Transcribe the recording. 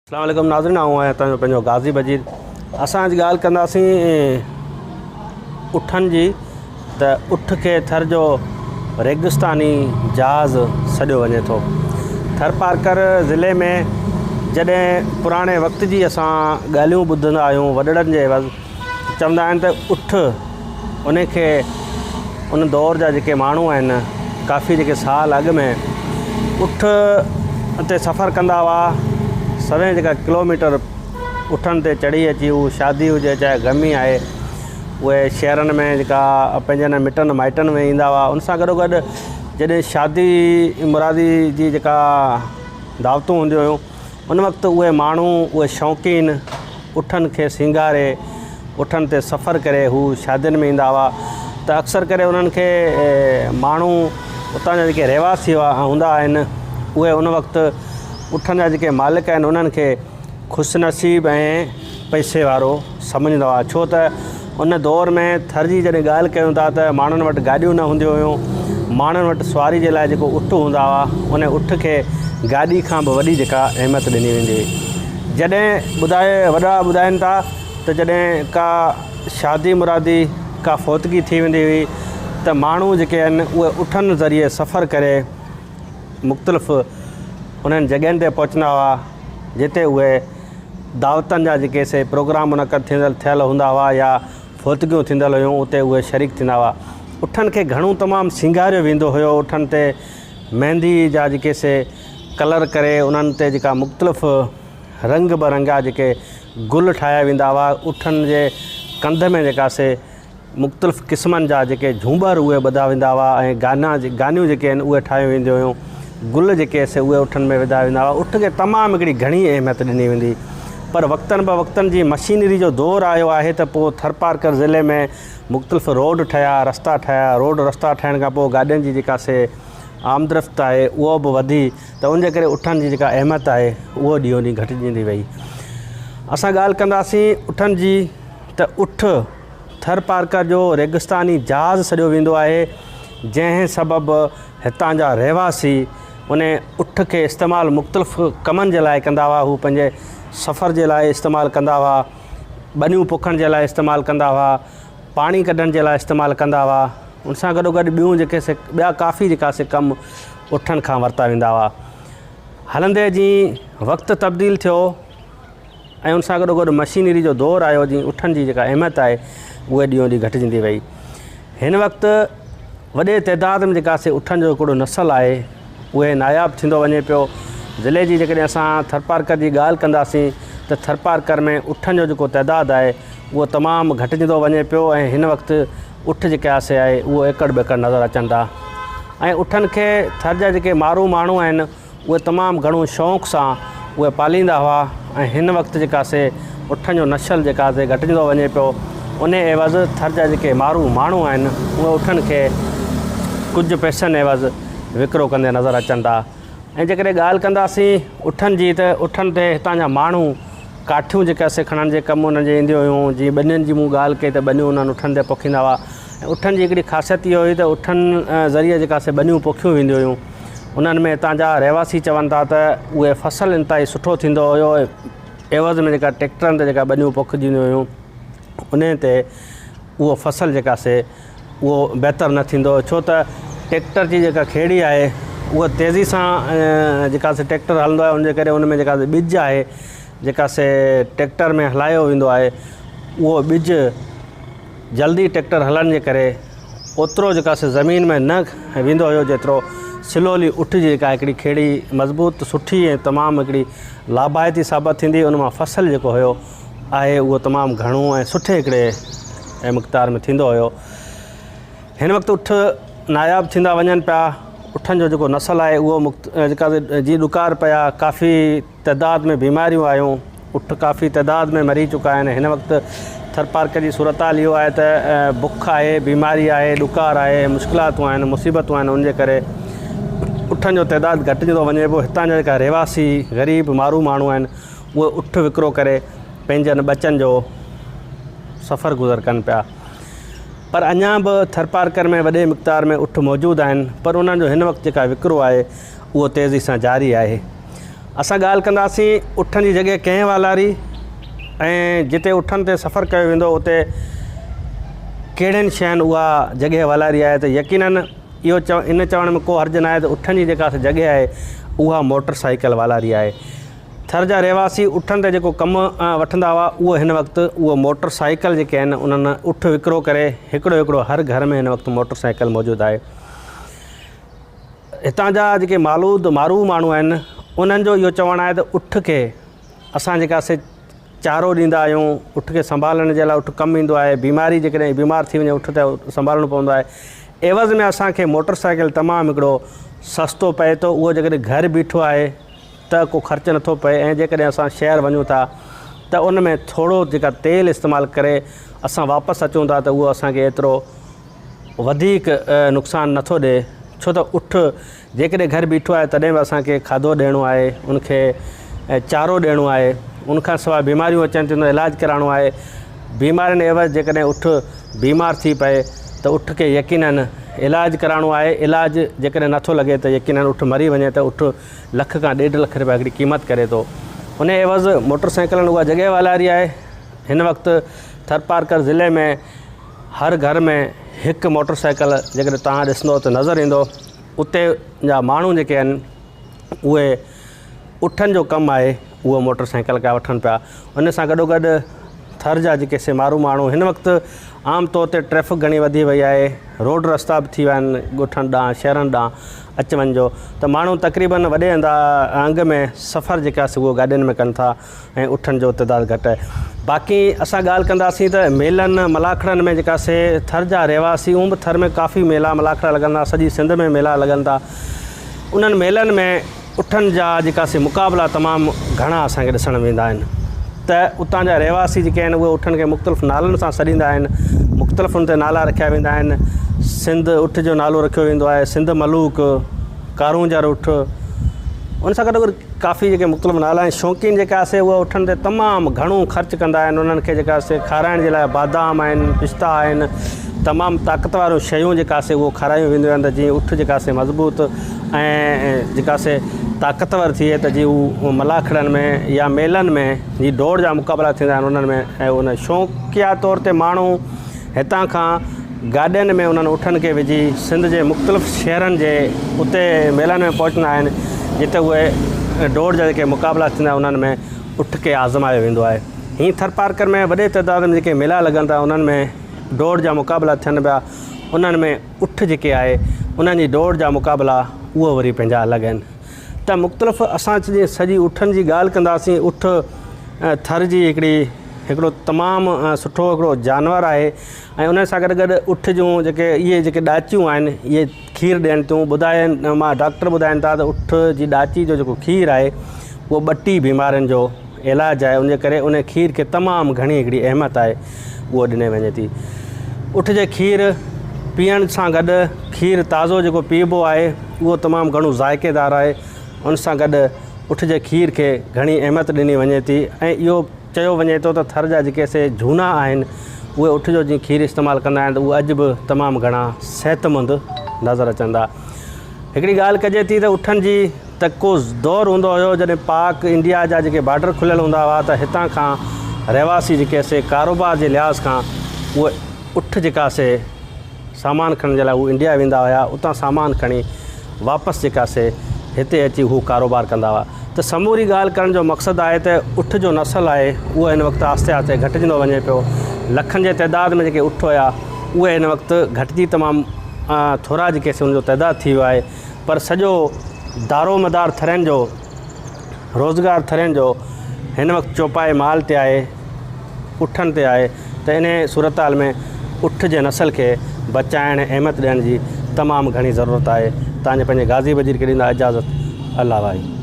اسلام عليڪم ناظرين آئون آهيان توهان جو پنهنجو غازي بجير اسان اڄ ڳالهه ڪنداسين اٺن جي ته اٺ کي ٿر جو ريگستاني جهاز سڏيو وڃي ٿو ٿرپارڪر ضلعي ۾ جڏهن پراڻي وقت جي اسان ڳالهيون ٻڌندا آهيون وڏڙن جي عيوض چوندا آهن ته اٺ ان کي ان دور جا جيڪي ماڻهو آهن ڪافي جيڪي سال اڳ ۾ اٺ تي سفر ڪندا هئا سوين جيڪا ڪلوميٽر اٺن تي چڙهي اچي هو شادي هجي چاهي غمي آهي اهي شهرن ۾ جيڪا پنهنجن مٽن مائٽن ۾ ايندا هئا ان سان گڏو گڏ جڏهن شادي مرادي جي جيڪا دعوتون هونديون هيون ان وقت اهي ماڻهو، اهي شوقين اٺن کي سينگاري، اٺن تي سفر ڪري هو شادين ۾ ايندا هئا ته اڪثر ڪري انهن کي ماڻهو اتان جا جيڪي رهواسي هئا هوندا آهن اهي ان وقت اٺن جا جيڪي مالڪ آهن انهن کي خوش نصيب ۽ پئسي وارو سمجهندا هئا ڇو ته ان دور ۾ ٿر جي جڏهن ڳالهه ڪيون ٿا ته ماڻهن وٽ گاڏيون نه هونديون هيون ماڻهن وٽ سواري جي لاء جيڪو اٺ هوندا هئا ان اٺ کي گاڏي کان به وڏي جيڪا اهميت ڏني ويندي هئي جڏهن ٻڌائي وڏا ٻڌائين ٿا ته جڏهن ڪا شادي مرادي ڪا فوتگي ٿي ويندي هئي ته ماڻهو جيڪي آهن اهي اٺن ذريعي سفر ڪري مختلف انهن جڳهين تي پهچندا هئا جتي اهي دعوتن جا جيڪي سي پروگرام منعقد ٿيندل ٿيل هوندا هئا يا فوتگيون ٿيندل هيون اتي اهي شريڪ ٿيندا هئا. اٺن کي گهڻو تمام سينگاريو ويندو هيو اٺن تي مهندي جا جيڪي سي ڪلر ڪري انهن تي جيڪا مختلف رنگ برنگا جيڪي گل ٺاهيا ويندا هئا اٺن جي ڪنڌ ۾ جيڪا سي مختلف قسمن جا جيڪي جهونٻر اهي ٻڌا ويندا هئا ۽ گانا گانيون جيڪي آهن اهي ٺاهيون وينديون هيون گل جيڪي سي اهي اٺن ۾ وڌا ويندا هئا اٺ کي تمام هڪڙي گهڻي اهميت ڏني ويندي پر وقتن به وقتن جي مشينري جو دور آيو آهي ته پوء ٿرپارڪر ضلعي ۾ مختلف روڊ ٺهيا رستا ٺهيا روڊ رستا ٺهڻ کان پوء گاڏين جي جيڪا سي آمدرفت آهي اهو به وڌي ته ان جي ڪري اٺن جي جيڪا اهميت آهي اهو ڏينهون ڏينهن گهٽجندي وئي اسان ڳالهه ڪنداسين اٺن جي ته اٺ ٿرپارڪر جو ريگستاني جهاز سڏيو ويندو آهي، جنهن سبب هتان جا رهواسي ان اٺ کي استعمال مختلف ڪمن جي لاء ڪندا هئا، هو پنهنجي سفر جي لاء استعمال ڪندا هئا، ٻنيون پوکڻ جي لاء استعمال ڪندا هئا، پاڻي ڪڍڻ جي لاء استعمال ڪندا هئا، ان سان گڏوگڏ ٻيون جيڪي سي ٻيا ڪافي جيڪا سي ڪم اٺن کان ورتا ويندا هئا. هلندي جي وقت تبديل ٿيو. ۽ ان سان گڏوگڏ مشينري جو دور آيو جيئن اٺن جي جيڪا اهميت آهي اهي ڏينهون ڏينهن گهٽجندي وئي. هن وقت وڏي تعداد ۾ جيڪا سي اٺن جو هڪڙو نسل آهي اهي ناياب ٿيندو وڃي پيو. ضلعي جي جيڪڏهن اسان ٿرپارڪر جي ڳالهه ڪنداسين ته ٿرپارڪر ۾ اٺن جو جيڪو تعداد آهي اهو تمام گهٽجندو وڃي پيو ۽ هن وقت اٺ جيڪا سي آهي اهو ايڪڙ ٻيڪڙ نظر اچن ٿا ۽ اٺن کي ٿر جا جيڪي مارو ماڻهو آهن اهي تمام گهڻو شوق سان اهي پاليندا هئا ۽ هن وقت جيڪا سي اٺن جو نسل جيڪا سي گهٽجندو وڃي پيو ان عيوض ٿر جا جيڪي مارو ماڻهو آهن اهي اٺن کي ڪجهه پئسن عيوض وڪرو ڪندي نظر اچن ٿا ۽ جيڪڏهن ڳالهه ڪنداسين اٺن جي ته اٺن تي هتان جا ماڻهو ڪاٺيون جيڪا سي کڻڻ جي ڪم انهن جي اينديون هيون جيئن ٻنين جي مون ڳالهه ڪئي ته ٻنيون انهن اٺن تي پوکيندا هئا ۽ اٺن جي هڪڙي خاصيت اها هئي ته اٺن ذريعي جيڪا سي ٻنيون پوکيون وينديون هيون انهن ۾ هتان جا رهواسي چون ٿا ته اهي فصل انتهائي سٺو ٿيندو هيو عيوض ۾ جيڪا ٽيڪٽرن تي جيڪا ٻنيون پوکجنديون هيون انهي تي اهو فصل جيڪا سي اهو بهتر نه ٿيندو هو ڇو ته ٽيڪٽر جي جيڪا کيڙي آهي اها تيزي سان جيڪا سي ٽيڪٽر هلندو آهي ان جي ڪري ان ۾ جيڪا سي ٻج آهي جيڪا سي ٽيڪٽر ۾ هلايو ويندو آهي اهو ٻج جلدي ٽيڪٽر هلڻ جي ڪري اوترو جيڪا سي زمين ۾ نه ويندو هيو جيترو سلولي اٺ جي جيڪا هڪڙي کيڙي مضبوط سٺي ۽ تمام هڪڙي لاڀائتي ثابت ٿيندي ان مان فصل جيڪو هيو آهي اهو تمام گهڻو ۽ سٺي هڪڙي مقدار ۾ ٿيندو هيو. هن وقت اٺ ناياب ٿيندا وڃن پيا. اٺن جو جيڪو نسل آهي اهو جيڪا جي ڏڪار پيا ڪافي تعداد ۾ بيماريون آيون اٺ ڪافي تعداد ۾ مري چڪا آهن. هن وقت ٿرپارڪر جي صورتحال اهو آهي ته بک آهي، بيماري آهي، ڏڪار آهي، مشڪلاتون آهن، مصيبتون آهن ان جي ڪري اٺن جو تعداد گهٽجندو وڃي پيو. هتان جا جيڪا رهواسي غريب مارو ماڻهو آهن اهي اٺ وڪرو ڪري پنهنجن ٻچن جو سفر گذر ڪن پيا پر اڃا به ٿرپارڪر ۾ وڏي مقدار ۾ اٺ موجود آهن پر انهن جو هن وقت جيڪا وڪرو آهي اهو تيزي سان جاري آهي. اسان ڳالهه ڪنداسين اٺن جي جڳهه ڪنهن والاري ۽ جتي اٺن تي سفر ڪيو ويندو اتي ڪهڙين شين اها جڳهه والاري آهي ته يقينن اهو چو ان چوڻ ۾ ڪو حرج ناهي ته اٺن جي جيڪا جڳهه آهي اها موٽر سائيڪل والاري آهي. ٿر جا رهواسي اٺن تي جيڪو ڪم وٺندا هئا اهو هن وقت اهو موٽر سائيڪل جيڪي آهن انهن اٺ وڪرو ڪري هڪڙو هڪڙو هر گهر ۾ هن وقت موٽر سائيڪل موجود آهي. هتان جا جيڪي مالود مارو ماڻهو آهن انهن جو اهو چوڻ آهي ته اٺ کي اسان جيڪا سي چارو ڏيندا آهيون اٺ کي سنڀالڻ جي لاء اٺ ڪم ايندو آهي بيماري جيڪڏهن بيمار ٿي وڃي اٺ ته سنڀالڻو پوندو آهي عيوض ۾ اسان کي موٽر سائيڪل تمام هڪڙو سستو پئي ٿو اهو جيڪڏهن گهر بيٺو آهي ته ڪو خرچ نٿو پئي ۽ جيڪڏهن اسان شهر وڃون ٿا ته ان ۾ ٿورو جيڪا تيل استعمال ڪري اسان واپس اچون ٿا ته اهو اسان کي ايترو وڌيڪ نقصان نٿو ڏئي ڇو ته اٺ جيڪڏهن گهر بيٺو آهي تڏهن به اسان کي کاڌو ڏيڻو آهي ان کي چارو ڏيڻو آهي ان کان سواء بيماريون اچن ٿيون ته علاج ڪرائڻو آهي بيمارين عيوض جيڪڏهن اٺ بيمار ٿي پئي ته اٺ کي يقينن علاج ڪرائڻو آهي علاج جيڪڏهن نٿو لڳي ته يقينن اٺ مري وڃي ته اٺ لک کان ڏيڍ لک رپيا هڪڙي قيمت ڪري ٿو ان عيوض موٽر سائيڪلن اها جڳهه والاري آهي هن وقت ٿرپارڪر ضلعي ۾ هر گهر ۾ هڪ موٽر سائيڪل جيڪڏهن توهان ڏسندو ته نظر ايندو اتي جا ماڻهو جيڪي آهن اهي اٺن جو ڪم آهي اهو موٽر سائيڪل ڪا وٺن پيا ان سان گڏو گڏ ٿر جا جيڪي سيمارو ماڻهو هن وقت عام طور تي ٽريفڪ گهڻي وڌي وئي آهي روڊ رستا به ٿي ويا آهن ڳوٺن ڏانهن شهرن ڏانهن اچ وڃ جو ته ماڻهو تقريبن وڏي انگ ۾ سفر جيڪا سي اهو گاڏين ۾ ڪن ٿا ۽ اٺن جو تعداد گهٽ آهي. باقي اسان ڳالهه ڪنداسين ته ميلن ملاکڙن ۾ جيڪا سي ٿر جا رهواسي اون به ٿر ۾ ڪافي ميلا ملاکڙا لڳن ٿا سڄي سنڌ ۾ ميلا لڳن ٿا انهن ميلن ۾ اٺن جا جيڪا سي مقابلا تمام گهڻا اسان کي ڏسڻ ۾ ايندا آهن ته اتان جا رهواسي جيڪي آهن اهي اٺن کي مختلف نالن سان سڏيندا آهن مختلف ان تي نالا رکيا ويندا آهن سنڌ اٺ جو نالو رکيو ويندو آهي سنڌ ملوڪ ڪارونجهر اٺ ان سان گڏوگڏ ڪافي جيڪي مختلف نالا آهن شوقين جيڪا سي اهي اٺن تي تمام گهڻو خرچ ڪندا آهن انهن کي جيڪا سي کارائڻ جي لاء بادام آهن پستا آهن تمام طاقت واريون شيون جيڪا سي اهو کارايون وينديون آهن ته جيئن اٺ جيڪا سي مضبوط ۽ جيڪا سي طاقتور ٿئي ته جيئن هو ملاکڙن ۾ يا ميلن ۾ جي ڊوڙ جا مقابلا ٿيندا آهن انهن ۾ ۽ ان شوقيا طور تي ماڻهو هتان کان گاڏين ۾ انهن اٺن کي وجهي سنڌ جي مختلف شهرن جي اتي ميلن ۾ پهچندا آهن جتي اهي ڊوڙ جا جيڪي مقابلا ٿيندا آهن انهن ۾ اٺ کي آزمايو ويندو آهي. هين ٿرپارڪر ۾ وڏي تعداد ۾ جيڪي ميلا لڳن ٿا انهن ۾ ڊوڙ جا مقابلا ٿين پيا انهن ۾ اٺ جيڪي آهي انهن جي ڊوڙ جا مقابلا اهو وري پنهنجا الڳ آهن ته مختلف اسان سڄي اٺن جي ڳالهه ڪنداسين اٺ ٿر جي هڪڙي هڪڙو تمام سٺو هڪڙو جانور آهي ۽ ان سان گڏ گڏ اٺ جون جيڪي اهي جيڪي ڏاچيون آهن اهي کير ڏين ٿيون ٻڌائين مان ڊاڪٽر ٻڌائين ٿا ته اٺ جي ڏاچي جو جيڪو کير آهي اهو ٻٽي بيمارين جو علاج آهي ان جي ڪري ان کير کي تمام گهڻي هڪڙي اهميت آهي اهو ڏني وڃي ٿي اٺ جي کير پيئڻ سان گڏ کير تازو جيڪو پيئبو آهي اهو تمام گهڻو ذائقيدار آهي ان سان گڏ اٺ جي کير کي گهڻي اهميت ڏني وڃي ٿي ۽ اهو چيو وڃي ٿو ته ٿر جا جيڪي سي جهونا آهن اهي اٺ جو جيئن کير استعمال ڪندا آهن ته اهي اڄ به تمام گهڻا صحتمند نظر اچن ٿا. هڪڙي ڳالهه ڪجي ٿي ته اٺن جي ته ڪو دور هوندو هيو جڏهن پاڪ انڊيا جا جيڪي بارڊر کليل هوندا هئا ته هتان کان رهواسي جيڪي سي ڪاروبار جي لحاظ کان اهي اٺ جيڪا سي سامان کڻڻ جي لاء هو انڊيا ويندا هيا اتان سامان کڻي واپس جيڪا سي هتي اچي هو ڪاروبار ڪندا هئا ته سموري ڳالهه ڪرڻ جو مقصد آهي ته اٺ جو نسل آهي اهو هن وقت آهستي آهستي گهٽجندو وڃي پيو لکن جي تعداد ۾ جيڪي اٺ هيا اهي هن وقت گهٽجي تمام ٿورا جيڪي سي ان جو تعداد ٿي ويو آهي پر سڄو دارو مدار ٿرين جو روزگار ٿرين جو هن وقت چوپائي مال تي آهي، اٺن تي آهي ته انهي صورتحال ۾ اٺ جي نسل کي بچائڻ ۽ اهميت ڏيڻ جي تمام گهڻي ضرورت آهي. تان جي پنهنجي غازي وزير کي ڏيندا اجازت. الله واهي.